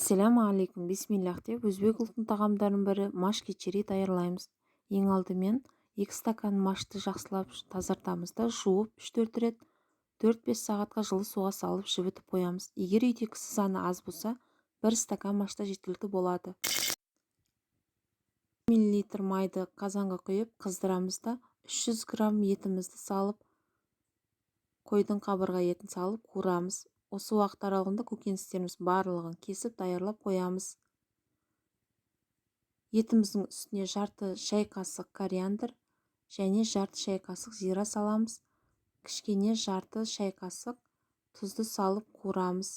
Ассалямағалейкум, бисмиллах деп өзбек ұлтының тағамдарының бірі маш кечери даярлаймыз. Ең алдымен 2 стакан машты жақсылап тазартамыз да жуып 3-4 рет 4-5 сағатқа жылы суға салып жібітіп қоямыз. Егер үйде кісі саны аз болса, 1 стакан машта жеткілікті болады. Миллилитр майды қазанға құйып қыздырамыз да 300 грамм етімізді салып, қойдың қабырға етін салып қуырамыз. Осы уақыт аралығында көкөністеріміз барлығын кесіп даярлап қоямыз. Етіміздің үстіне жарты шай қасық кориандр және жарты шай қасық зира саламыз. Кішкене жарты шай қасық тұзды салып қуырамыз.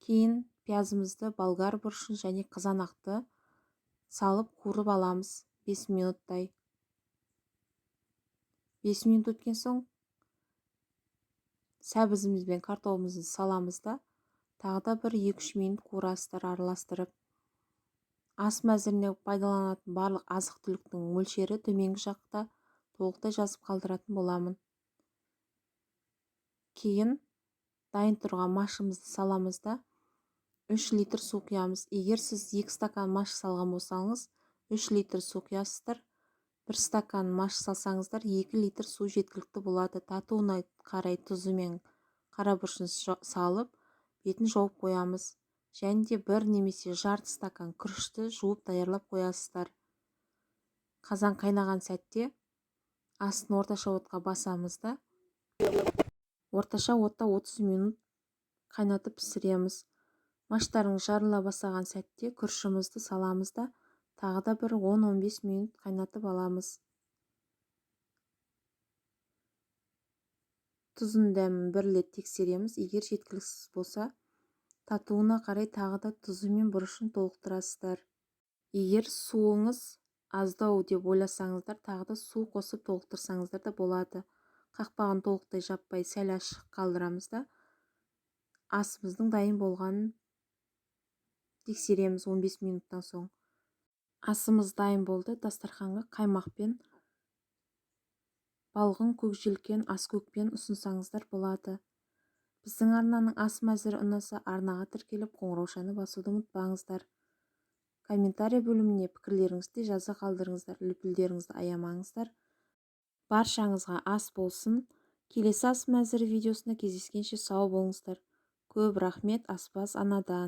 Кейін пиязымызды, болгар бұрышын және қызанақты салып қуырып аламыз 5 минуттай. 5 минут өткен соң сәбізіміз бен картобымызды саламыз да тағы да бір 2-3 минут қуырасыздар араластырып. Ас мәзіріне пайдаланатын барлық азық-түліктің мөлшері төменгі жақта толықтай жазып қалдыратын боламын. Кейін дайын тұрған машымызды саламыз да 3 литр су құямыз. Егер сіз 2 стакан маш салған болсаңыз, 3 литр су құясыздар. 1 стакан маш салсаңыздар, 2 литр су жеткілікті болады. Татуына қарай тұзы мен қара бұрышын салып, бетін жауып қоямыз. Және де 1 немесе жарты стакан күрішті жуып даярлап қоясыздар. Қазан қайнаған сәтте астын орташа отқа басамыз да орташа отта 30 минут қайнатып пісіреміз. Маштарыңыз жарыла бастаған сәтте күрішімізді саламыз да тағы да бір 10-15 минут қайнатып аламыз. Тұзын дәмін бір рет тексереміз. Егер жеткіліксіз болса, татуына қарай тағы да тұзы мен бұрышын толықтырасыздар. Егер суыңыз аздау деп ойласаңыздар, тағы да су қосып толықтырсаңыздар да болады. Қақпағын толықтай жаппай сәл ашық қалдырамыз да асымыздың дайын болғанын тексереміз 15 минуттан соң. Асымыз дайын болды. Дастарханға қаймақпен, балғын көк желкен аскөкпен ұсынсаңыздар болады. Біздің арнаның ас мәзірі ұнаса, арнаға тіркеліп, қоңыраушаны басуды ұмытпаңыздар. Комментарий бөліміне пікірлеріңізді жаза қалдырыңыздар, лүпілдеріңізді аямаңыздар. Баршаңызға ас болсын. Келесі ас мәзірі видеосында кездескенше сау болыңыздар. Көп рахмет аспаз анадан.